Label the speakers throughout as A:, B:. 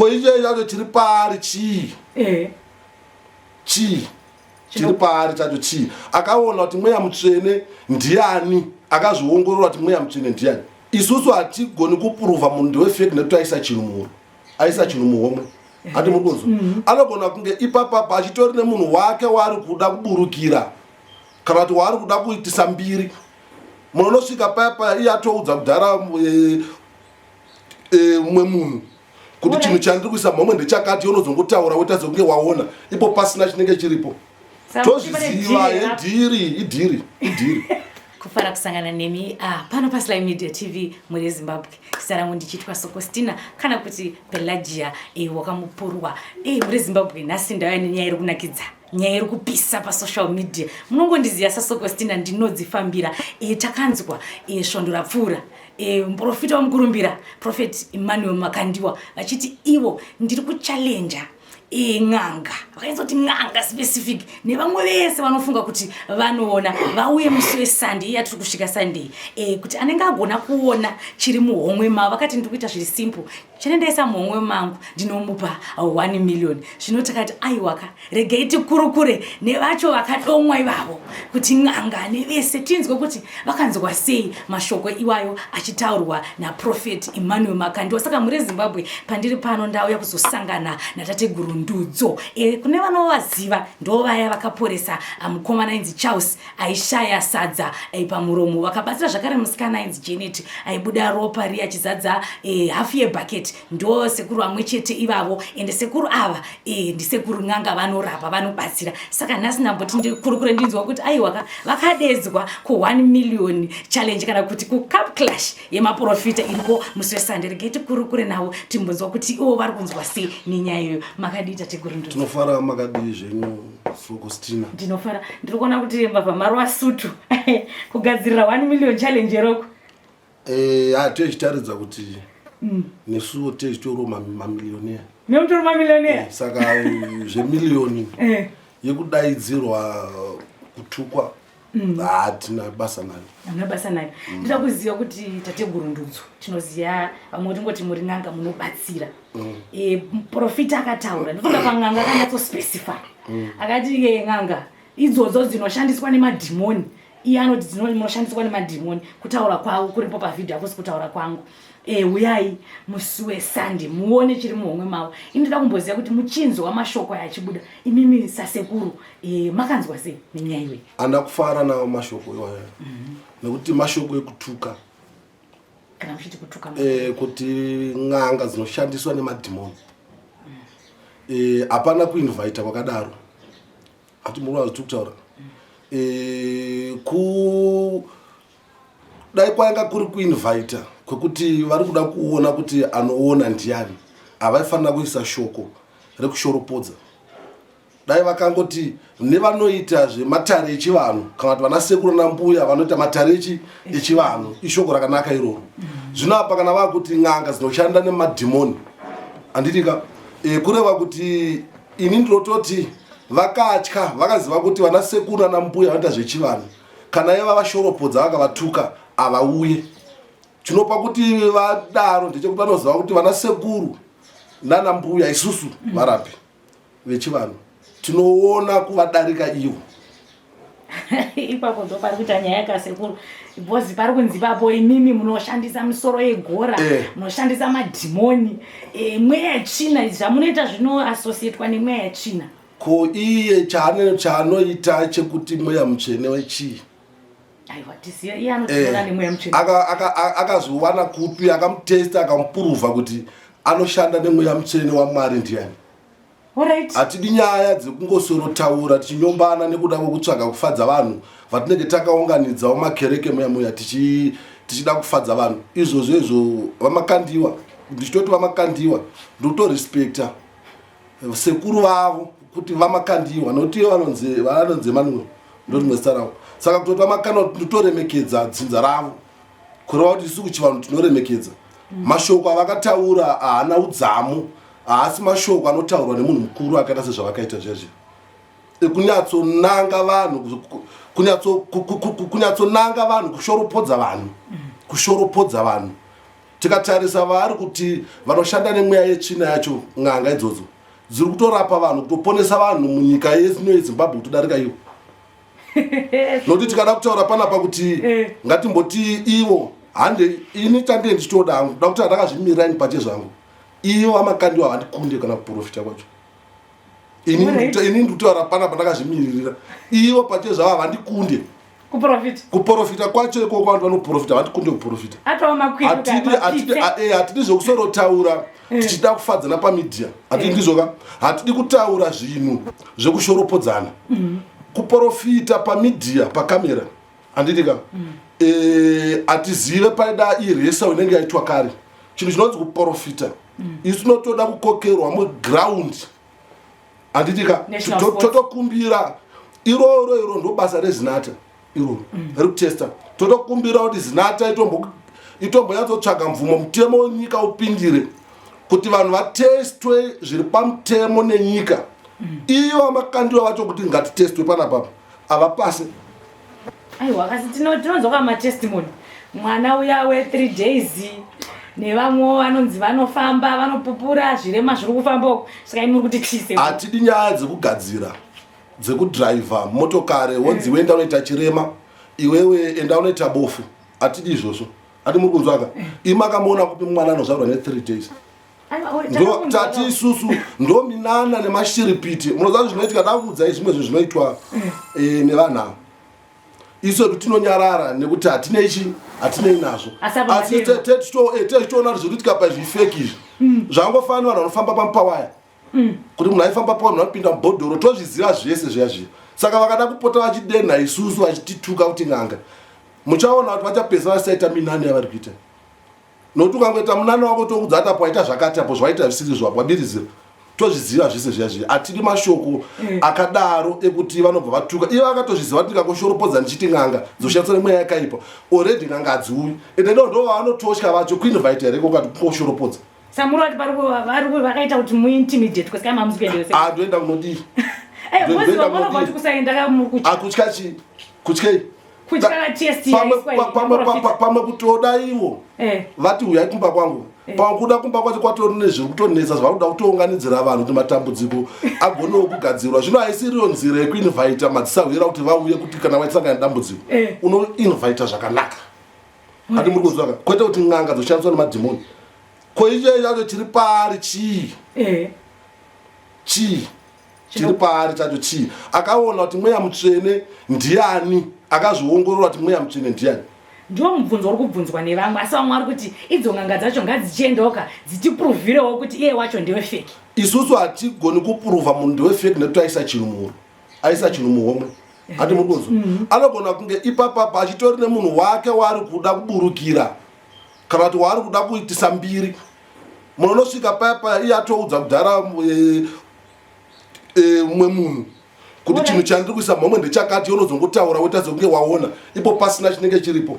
A: Ko icho chacho chiri paari chii?
B: Eh.
A: Chii chiri paari chacho chii? Akaona kuti mweya mutsvene ndiani? Akazviongorora kuti mweya mutsvene ndiani? Isusu hatigoni kupuruvha munhu ndewefeki nekuti aisa chinhu muhuro, aisa chinhu muhomwe. Hati muri kunzwa? Anogona kunge ipapapa achitori nemunhu wake waari kuda kuburukira kana kuti waari kuda kuitisa mbiri. Munhu unosvika paya paya iye atoudza kudhara mumwe munhu kuti chinhu chandiri kuisa muhomwe ndechakati, unozongotaura woita sekunge waona ipo pasina chinenge chiripo. Tozviziva, idhiri, idhiri, idhiri.
B: Kufara kusangana nemi pano paSly Media TV muri Zimbabwe. Zita rangu ndichitwa Sokostina kana kuti Pelagia wakamupurwa. Muri Zimbabwe nhasi ndauya nenyaya iri kunakidza, nyaya iri kupisa pasocial media. Munongondiziva saSokostina, ndinodzifambira. Takanzwa svondo rapfuura muprofita wamukurumbira Prophet Emmanuel Makandiwa vachiti ivo ndiri kuchallenja n'anga, vakainzoti n'anga specific nevamwe vese vanofunga kuti vanoona vauye musi weSunday iya tiri kusvika Sunday, kuti anenge agona kuona chiri muhomwe mavo. Vakati ndiri kuita zviri simple, chine ndaisa muhomwe mangu ndinomupa 1 million. Zvino takati aiwaka, regai tikurukure nevacho vakadomwa ivavo kuti n'anga nevese, tinzwe kuti vakanzwa sei mashoko iwayo achitaurwa naProphet Emmanuel Makandiwa. Saka muri Zimbabwe, pandiri pano ndauya kuzosangana natateguru Ndudzo. Kune vanovaziva, ndo vaya vakaporesa mukomana ainzi Charles aishaya sadza pamuromo. Vakabatsira zvakare musikana ainzi Janet aibuda ropa riya achizadza hafu yebhaketi. Ndo sekuru vamwe chete ivavo, ende sekuru ava ndisekuru n'anga, vanorapa, vanobatsira. Saka nhasi ndamboti ndikurukure ndinzwa kuti aiwaka, vakadedzwa ku1 million challenge kana kuti kucup clash yemaprofita iriko musi weSunday. Regai tikurukure navo timbonzwa kuti ivo vari kunzwa sei nenyaya iyoyo. Makadii, tateguru Ndudzo?
A: Tinofara, makadii zvenyu, Sokostina?
B: Ndinofara. Ndiri kuona kuti mbabva marova sutu kugadzirira 1 million challenge eroko.
A: Tichitaridza kuti nesuwo tichitoriwo mamilioneya.
B: Nemutori mamilioneya.
A: Saka zvemiliyoni yekudaidzirwa kutukwa hatina basa nayo.
B: Hamuna basa nayo. Ndinoda kuziva kuti tateguru Ndudzo, tinoziva vamwe tingoti muri n'anga, munobatsira. Profita akataura, ndinofunga pan'anga akanyatsospecify, akati n'anga idzodzo dzinoshandiswa nemadhimoni. Iye anoti munoshandiswa nemadhimoni. Kutaura kwavo kuripo pavhidhio, hakusi kutaura kwangu. Uyai musi weSunday muone chiri muhomwe mavo. Ini ndoda kumboziva kuti muchinzwa mashoko aya achibuda, imimi sasekuru makanzwa sei nenyaya iyoyi?
A: Handa kufara nawo mashoko iwayo, nekuti mashoko ekutuka.
B: Kana muchiti kutuka?
A: Kuti n'anga dzinoshandiswa nemadhimoni, hapana kuinvita kwakadaro. Hati muri zvitiri kutaura, ku dai kwainga kuri kuinvita kwekuti vari kuda kuona kuti anoona ndiani, havaifanira kuisa shoko rekushoropodza. Dai vakangoti nevanoita zvematare echivanhu kana kuti vanasekuru nambuya vanoita matare echivanhu, ishoko rakanaka iroro. Zvino apa kana vakuti n'anga dzinoshanda nemadhimoni, handitika kureva kuti ini ndinototi vakatya, vakaziva kuti vanasekuru nanambuya vanoita zvechivanhu, kana iva vashoropodza vakavatuka, havauye. Chinopa kuti vadaro ndechekuti vanoziva kuti vanasekuru nanambuya, isusu varapi vechivanhu, tinoona kuvadarika ivo.
B: Ipapo ndo pari kuita nyaya kasekuru, because pari kunzi ipapo imimi munoshandisa misoro yegora, munoshandisa madhimoni, mweya yetsvina. Zvamunoita zvinoasosietwa nemweya yetsvina.
A: Ko iye chaanoita chekuti mweya mutsvene wechii?
B: Aiwa, tisiye iye anotiona nemweya mutsvene.
A: Akazviwana kupi? Akamutesta, akamupuruvha kuti anoshanda nemweya mutsvene waMwari ndiani? Hatidi nyaya dzekungosorotaura tichinyombana nekuda kwekutsvaga kufadza vanhu vatinenge takaunganidzawo makereke muya muya, tichida kufadza vanhu. Izvozvo izvo vaMakandiwa, ndichitoti vaMakandiwa, ndikutorespekta sekuru vavo kuti vaMakandiwa, nokuti ivo vanonzi Emmanuel, ndorimwe zita ravo. Saka kutoti vaMakandiwa, nditoremekedza dzinza ravo, kureva kuti isu kuchivanhu tinoremekedza. Mashoko avakataura haana udzamu, haasi mashoko anotaurwa nemunhu mukuru akaita sezvavakaita zviya zviya ekunyatsonanga vanhu, kunyatsonanga vanhu, kushoropodza vanhu, kushoropodza vanhu. Tikatarisa vaari kuti vanoshanda nemweya yetsvina yacho, n'anga idzodzo dziri kutorapa vanhu, kutoponesa vanhu munyika yesino yeZimbabwe kutodarika ivo. Nokuti tikada kutaura panapa kuti ngatimboti ivo hande, ini chandee ndichitoda hangu kuda kuti ndakazvimirira ini pache zvangu, ivo vaMakandiwa havandikunde kana kuprofita kwacho. Ini ndikutaura panapa ndakazvimiririra, ivo pache zvavo havandikunde kuprofita kwacho ikoko. Vanhu vanoprofita vandikunde kuprofita. Hatidi zvekusorotaura tichida kufadzana pamedia, hatidi. Ndizvoka, hatidi kutaura zvinhu zvekushoropodzana. Kuprofita pamedia, pakamera, handidi ka. Hatizive paida iresa inenge yaitwa kare chinhu chinonzi kuprofita. Isu tinotoda kukokerwa muground, handiti ka? Totokumbira iroro, iro ndo basa reZinatha iroro rekutesta. Totokumbira kuti Zinatha itombonyatsotsvaga mvumo, mutemo wenyika upindire kuti vanhu vatestwe zviri pamutemo nenyika. Iyo vaMakandiwa vacho kuti ngatitestwe panapapa, havapase.
B: Aiwa, kasi tinonzwa kamatestimony, mwana uya we3 days nevamwewo vanonzi vanofamba, vanopupura, zvirema zviri kufamba uko. Saka imi muri kuti chise?
A: Hatidi nyaya dzekugadzira, dzekudhiraivha motokari wonzi iwe enda unoita chirema, iwewe enda unoita bofu. Hatidi izvozvo. Ati muri kunzwaka? Imi akamuona kupi mwana anozvarwa ne3 days? Ndo tati isusu ndo minana nemashiripiti. Munoziva zvinoitika, dakuudzai zvimwe zvinhu zvinoitwa nevanhu ava. Isu edu tinonyarara nekuti hatinei chi hatinei nazvo.
B: Asi apa
A: asi
B: madero.
A: Techitoona kuti zviri kuitika pazvifake izvi zvangofanira vanhu vanofamba pamupawaya, kuti munhu aifamba pa vanhu vanopinda mubhodhoro, tozviziva zvese zviya zviya. Saka vakada kupota vachidenha isusu, vachitituka kuti n'anga, muchaona kuti vachapedzisa vasaita minani yavari kuita. Nokuti ukangoita munani wako, tokudza kuti apo waita zvakati, apo zvawaita zvisiri zvapo, wabirizira. Tozviziva zvese zviya zviya. Hatidi mashoko akadaro ekuti vanobva vatuka. Ivo akatozviziva kuti ndikangoshoropodza ndichiti n'anga dzoshandiswa nemweya yakaipa, already n'anga hadziuyi. Ende ndo vavanototya vacho kuinvita here kokati kungoshoropodza.
B: Samuri vati vari vakaita kuti muintimidatwe, saka mamusi kuendeyo?
A: Ah, ndoenda kunodii?
B: Ndoenda kunodii? Kuti kusaenda ka muri kutya.
A: Akutya chii? Kutyei?
B: Kutya test
A: Pamwe
B: yaiswa iyi,
A: pamwe pamwe kutoda ivo vati uyai kumba kwangu. Pamwe kuda kumba kwacho kwatori nezviri kutonetsa zvavari kuda kutounganidzira vanhu kuti matambudziko agonewo kugadzirwa. Zvino haisiriyo nzira yekuinvita madzisahwira kuti vauye, kuti kana vaisangana nedambudziko unoinvita zvakanaka. Hati muri kunzwaka? Kwete kuti n'anga dzoshandiswa nemadhimoni. Ko icho chacho chiri paari chii? Chii chiri paari chacho chii? Akaona kuti mweya mutsvene ndiani? Akazviongorora kuti mweya mutsvene ndiani?
B: Ndiwo mubvunzo uri kubvunzwa nevamwe, asi vamwe vari kuti idzo n'anga dzacho ngadzichiendoka dzichipuruvhirewo kuti iye wacho ndewefake.
A: Isusu hatigoni kupuruvha munhu ndewefake nekuti aisa chinhu muhuro, aisa chinhu muhomwe. Hati muri kunzwa? Anogona kunge ipapapa achitori nemunhu wake waari kuda kuburukira kana kuti waari kuda kuitisa mbiri. Munonosvika paya paya iye atoudza kudhara mumwe munhu kuti chinhu chandiri kuisa muhomwe ndechakati. Unozongotaura woita sekunge waona ipo pasina chinenge chiripo.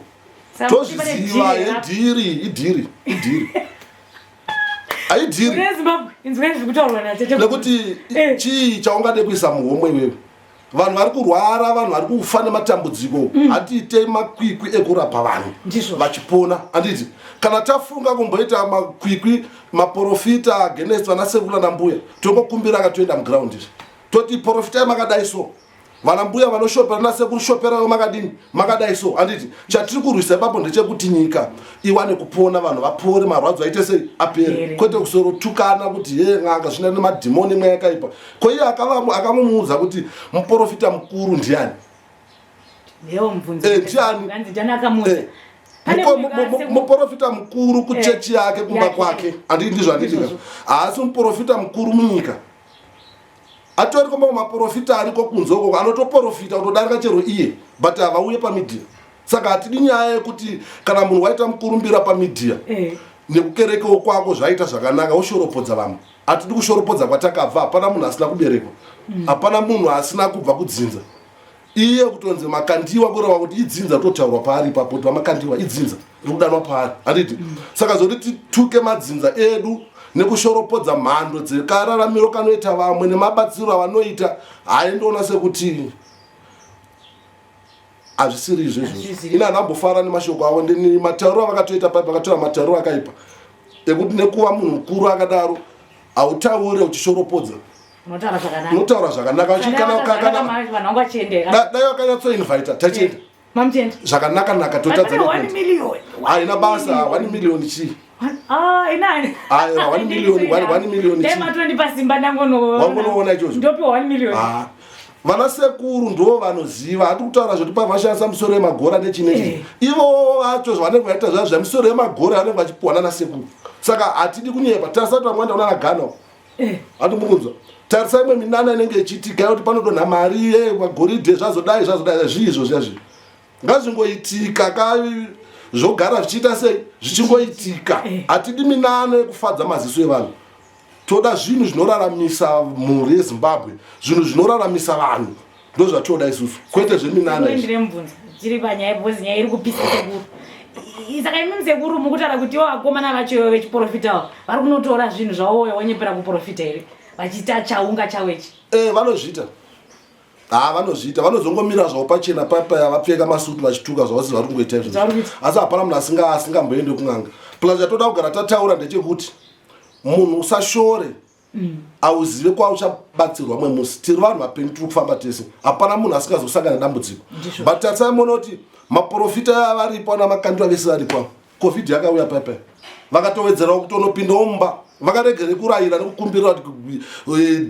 B: Saka kuti pane
A: Tozviziva.
B: dhiri rapo.
A: Yedhiri idhiri, idhiri, haidhiri.
B: Zimbabwe, inzwai zviri kutaurwa natete.
A: Nekuti chii chaungade kuisa muhomwe iwewe? Vanhu vari kurwara, vanhu vari kufa nematambudziko. Hatiitei makwikwi ekurapa vanhu vachipona, handiti? Kana tafunga kumboita makwikwi maprofita against vanasekuru nambuya, tongokumbira akatoenda muground izvi, toti profitai makadai so, vana mbuya vanoshopera nasekuru shoperaiwo makadini, makadai so, handiti? Chatiri kurwisa ipapo ndechekuti nyika iwane kupona, vanhu vapore, marwadzo aite sei? Apere.
B: Apere.
A: Kwete kusorotukana kuti ye n'anga zvina nemadhimoni, mweya yakaipa. Ko iye akamuudza kuti muprofita mukuru ndiani?
B: Ndiwo mubvunzo.
A: Ndiani?
B: Hanzi ndiani akamuudza? Pane munhu
A: Muprofita mukuru kuchechi yake, kumba
B: yake.
A: kwake, handii? Ndizvo, handiti?
B: Ndizvozvo.
A: Haasi muprofita mukuru munyika. Atoriko mamwe maprofita ariko kunze ukoko anotoprofita kutodarika chero iye, but havauye pamedia. Saka hatidi nyaya yekuti kana munhu waita mukurumbira pamedia nekukerekewo kwako zvaita zvakanaka, woshoropodza vamwe. Hatidi kushoropodza kwatakabva. Hapana munhu asina kuberekwa, hapana munhu asina kubva kudzinza. Iye kutonzi Makandiwa kureva kuti idzinza ritotaurwa paari ipapo, kuti vaMakandiwa idzinza riri kudanwa paari, handiti? Saka zvokuti tituke madzinza edu nekushoropodza mhando dzekararamiro kanoita vamwe nemabatsiro avanoita, haindoona sekuti Hazvisiri izvo izvozvo. Ini handambofara nemashoko avo, ndini matauriro avakatoita pai vakatora matauriro akaipa ekuti nekuva munhu mukuru akadaro hautaure uchishoropodza, unotaura zvakanaka. Dai vakanyatsoinvita tachienda zvakanaka naka, totadza haina basa. 1 million chii?
B: Ah,
A: Aiwa, 1 million, 1 million chii? Wangonoona ichocho. Ah, vana sekuru ndo vanoziva. Hati kutaura zvoti pavashandisa misoro yemagora nechii nechii. Ivo vacho zvavanenge vaita zva zvemisoro yemagora vanenge vachipuwa nana sekuru, saka hatidi kunyepa. Tarisati vamwe vaenda kunana Ghana, hati mukunzwa? Tarisa imwe minana inenge ichiitika yekuti panodonha mari yemagoridhe, zvazodai zvazodai, zviizvo zviya zvi ngazvingoitika ka, zvogara zvichiita sei, zvichingoitika. Hatidi minano yekufadza maziso evanhu. Toda zvinhu zvinoraramisa mhuri yeZimbabwe, zvinhu zvinoraramisa vanhu, ndo zvatoda isusu, kwete zveminana izvi.
B: Ndine mubvunzo tiri panyaya, because nyaya iri kupisa, sekuru. Saka imi musekuru mukutaura kuti ivo vakomana vacho vechiprofitawo vari kunotora zvinhu zvavo wanyepera kuprofita here, vachiita chaunga chawechi?
A: Eh, vanozviita. Ha, vanozviita. Vanozongomira zvavo pachena papaya vapfeka masutu vachituka zvavo vari kungoita izvozvo, asi hapana munhu asingamboende kun'anga. Plus chatoda kugara tataura ndechekuti munhu usashore, auzive kwauchabatsirwa mwe musi. Tiri vanhu vapenyu, tiri kufamba tese, hapana munhu asingazosangana nedambudziko. But tarisai muone kuti maprofita aya varipo, ana Makandiwa vese varipo. COVID yakauya paipai, vakatowedzerawo kutonopindawo mumba, vakaregere kurayira nekukumbirira kuti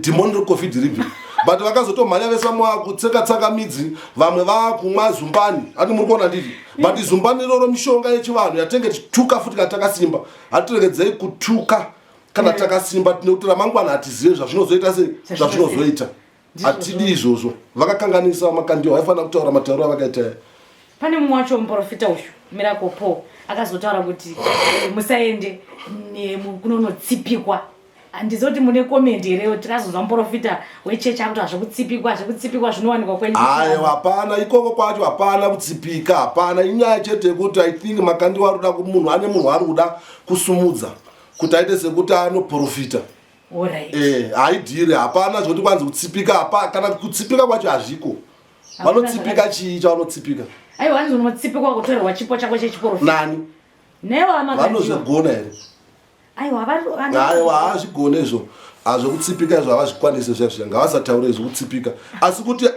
A: dhimoni reCOVID ribve, but vakazotomhanya vese. Vamwe vakutseka tsanga midzi, vamwe vakumwa zumbani, ati muri kuona ndizvo? But zumbani iroro mishonga yechivanhu yatenge tichituka futi kana takasimba. Hatiregedzei kutuka kana takasimba, nekuti ramangwana hatizive zvazvinozoita sei, zvazvinozoita. Hatidi izvozvo. Vakakanganisa Makandiwa, vaifanira kutaura matauro avakaita aya.
B: Pane mumwe wacho muprofita uyu, Miracle Paul, akazotaura kuti musaende kunonotsipikwa. Handizoti mune comment here? Tikazonzwa muprofita wechechi akuti hazvekutsipikwa, zvekutsipikwa zvinowanikwa kwenyu.
A: Aiwa, hapana ikoko kwacho, hapana kutsipika, hapana. Inyaya chete yekuti I think Makandiwa ari kuda munhu, ane munhu waari kuda kusumudza kuti aite sekuti anoprofita. Haidhiri. Hapana zvekuti kwanzi kutsipika hapa, kana kutsipika kwacho hazviko. Vanotsipika chii chavanotsipika?
B: Aiwa, hanzi unotsipikwa kutorerwa chipo chako chechiprofita.
A: Nani?
B: Newa.
A: Vanozvigona here?
B: Aiwa.
A: Aiwa, haazvigone izvo. Hazvekutsipika izvo havazvikwanise zviya zviya. Ngavasataure zvekutsipika, asi kuti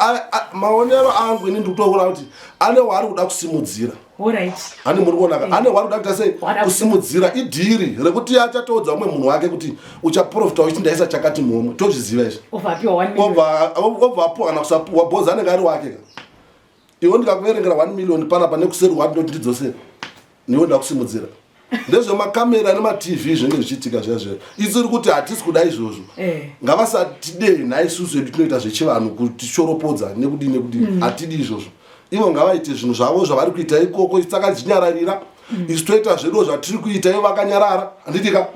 A: maonero angu ini ndikutoona kuti ane waari kuda kusimudzira. Hani muri kuonaka, ane waari kuda kuita sei, kusimudzira. Idhiri rekuti achatoudza umwe munhu wake kuti uchaprofita uchiti ndaisa chakati muhomwe. Tozviziva izvi. Obva apuwa kana kusapuwa, bhozi anenge ari wake ka. Iwe ndikakuverengera 1 million panapa nekuseri wandinoti ndidzosere, niwe ndakusimudzira. Ndezvemakamera nemaTV zvinenge zvichiitika zviya zviya. Isiri kuti hatisi kuda izvozvo. Ngavasatidenha isusu edu tinoita zvechivanhu, kutishoropodza nekudii nekudii. Hatidi izvozvo. Ivo ngavaite zvinhu zvavo zvavari kuita ikoko, isu takajinyararira. Isu toita zvedu zvatiri kuita, ivo vakanyarara, handiti ka?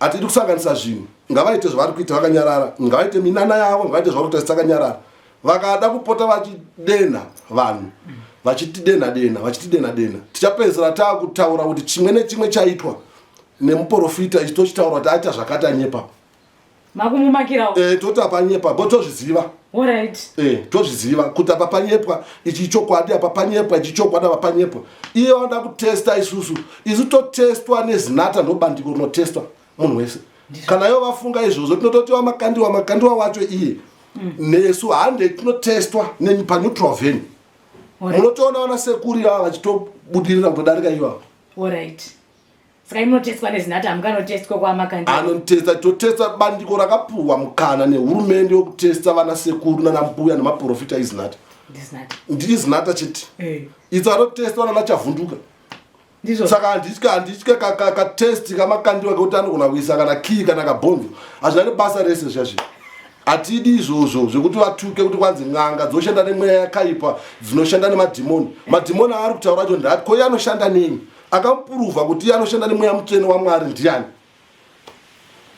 A: Hatidi kusanganisa zvinhu. Ngavaite zvavari kuita vakanyarara, ngavaite minana yavo, ngavaite zvavari kuita takanyarara. Vakada kupota vachidenha vanhu, vachitidenha denha, vachitidenha denha, tichapedzisira taakutaura kuti chimwe nechimwe chaitwa nemuprofita ichi tochitaura kuti aita zvakati, anyepa.
B: Makumumakirawo.
A: Toti apa anyepa, bo tozviziva. Tozviziva kuti apa panyepwa, ichi chokwadi, apa panyepwa, ichi chokwadi, apa panyepwa. Iye vanoda kutesta isusu, isu totestwa neZinatha, ndobandiko rinotestwa munhu wese. Kana ivo vafunga izvozvo, tinototi vaMakandiwa, Makandiwa wacho iye nesu hande tinotestwa paneutral venue. Munotoona vana sekuru ivava vachitobudirira kutodarika ivavo.
B: Alright, saka inotestwa neZinatha, hamukanotestwa kwaMakandiwa?
A: Anotesta, totesta. Bandiko rakapuhwa mukana nehurumende wekutesta vana sekuru nana mbuya nemaprofita iZinatha.
B: NdiZinatha.
A: NdiZinatha chete. Itso anotestwa nana Chavhunduka. Saka handitye katest kaMakandiwa kekuti anogona kuisa kana kii kana kabhonzo, hazvina nebasa rese zvazvi. Hatidi izvozvo zvekuti vatuke kuti kwanzi n'anga dzoshanda nemweya yakaipa, dzinoshanda nemadhimoni. Madhimoni aari kutaura acho ndati ko iye anoshanda nei? Akamupuruvha kuti iye anoshanda nemweya mutsvene waMwari ndiani?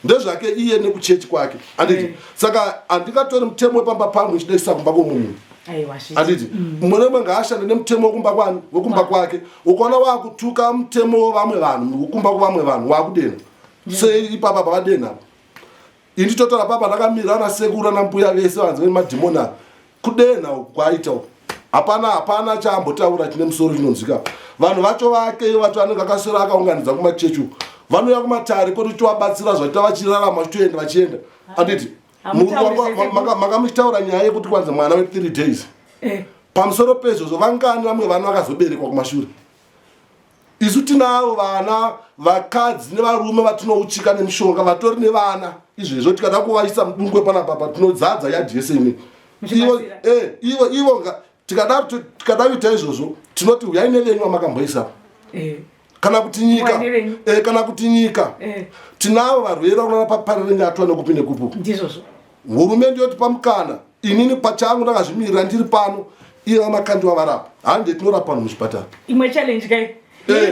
A: Ndezvake iye nekuchechi kwake, handiti? Saka handingatori mutemo wepamba pangu ichidaisa kumba kwomwe munhu.
B: Aiwa, zviti.
A: Handiti mumwe nemumwe ngaashande nemutemo wekumba kwani, wekumba kwake. Ukaona wakutuka mutemo wevamwe vanhu, wekumba kwevamwe vanhu, wakudenha. Sei ipapa pavadenha? Ini totora papa ndakamira nasekuru nambuya vese vanzi vemadhimoni ava, kudenha uku kwaaita uku. Hapana, hapana chaambotaura chine musoro chinonzwika. Vanhu vacho vake vacho anenge akaswera akaunganidza kumachechi uku, vanouya kumatare koti tovabatsira zvaita vachirarama vachitoenda vachienda. Anditi manga muchitaura nyaya yekuti kwanzi mwana we3 days. Pamusoro pezvozvo vangani vamwe vana vakazoberekwa kumashure? Isu tinavo vana vakadzi nevarume vatinouchika nemishonga vatori nevana izvezvo, tikada kuvaisa mudungwe panapa patinodzadza yadhi yese ine ivo ivo ivo tikada tikada kuita izvozvo tinoti huyai nevenyu vamakamboisa kana kuti nyika kana kuti nyika tinavo varwere vakunana paParirenyatwa nekupi nekupi.
B: Ndizvozvo.
A: Hurumende yotipa mukana. Inini pachangu ndakazvimirira, ndiri pano, iye vaMakandiwa varapa. Hande tinorapa vanhu muzvipatara.
B: Imwe challenge kai.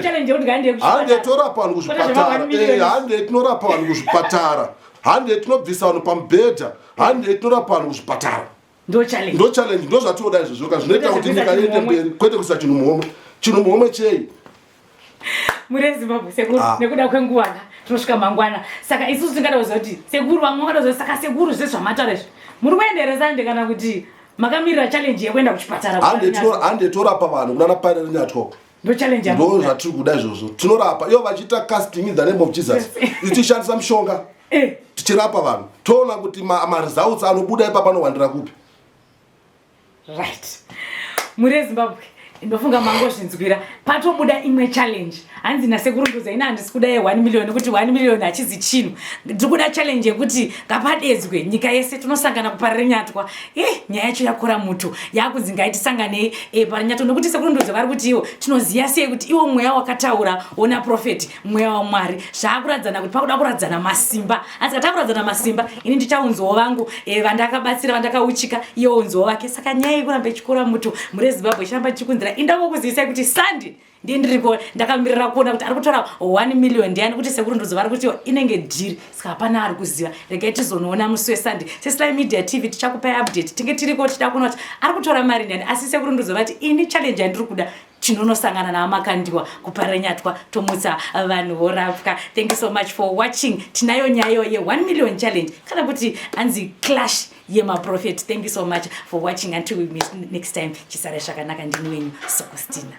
B: Challenge yekuti ngande
A: Hande torapa vanhu kuzvipatara. Hande tinorapa vanhu kuzvipatara. Hande tinobvisa vanhu pamubhedha. Hande tinorapa vanhu kuzvipatara.
B: Ndo challenge.
A: Ndo challenge, ndo zvatinoda izvozvo ka, zvinoita kuti nyika iende mberi, kwete kuisa chinhu muhomwe. Chinhu muhomwe chei?
B: Muri Zimbabwe, sekuru, nekuda kwenguva ka tinosvika mangwana. Saka isusu tingada kuziva kuti sekuru, vamwe vangada kuziva, saka sekuru, zvese zvamataura izvi muri kuenda here Sunday kana kuti makamirira challenge yekuenda kuchipatara?
A: Hande torapa vanhu kunana Parirenyatwa.
B: Ndo challenge.
A: Ndo zvatiri kuda izvozvo. Tinorapa ivo vachiita casting in the name of Jesus, tichishandisa mishonga tichirapa vanhu, toona kuti maresults anobuda ipapa anowandira kupi.
B: Right, muri eZimbabwe, ndofunga mangozvinzwira. Patobuda imwe challenge, hanzi nasekuru Ndoza, ina handisi kuda ye1 million nekuti 1 million hachizi chinhu. Ndiri kuda challenge yekuti ngapadedzwe nyika yese, tinosangana kuParirenyatwa. E nyaya yacho yakura muto, yakunzi ngaitisanganei Parirenyatwa, nekuti sekuru Ndoza vari kuti iwo tinoziva sei kuti iwo mweya wakataura wona prophet, mweya waMwari? Zvaakuradzana kuti pakuda kuradzana masimba. Asi katakuradzana masimba, ini ndichaunzwawo vangu vandakabatsira, vandakauchika, iye unzwawo vake. Saka nyaya yekuramba ichikura muto muri Zimbabwe, ichiramba ichikunzira. Indangokuzivisai kuti Sunday ndiye ndiriko, ndakamirira kuona kuti ari kutora 1 million ndiani, kuti sekuru Ndodzo vari kuti inenge deal, saka hapana ari kuziva. Regai tizonoona musi weSunday. SeSly Media TV tichakupai update, tinge tiriko tichida kuona kuti ari kutora mari ndiani. Asi sekuru Ndodzo vati ini challenge yandiri kuda, tinonosangana naVaMakandiwa kuParirenyatwa, tomutsa vanhu vorapwa. Thank you so much for watching. Tinayo nyayo ye1 million challenge, kana kuti hanzi clash yemaprophet. Thank you so much for watching. Until we meet next time, chisare zvakanaka. Ndini wenyu Sokostina.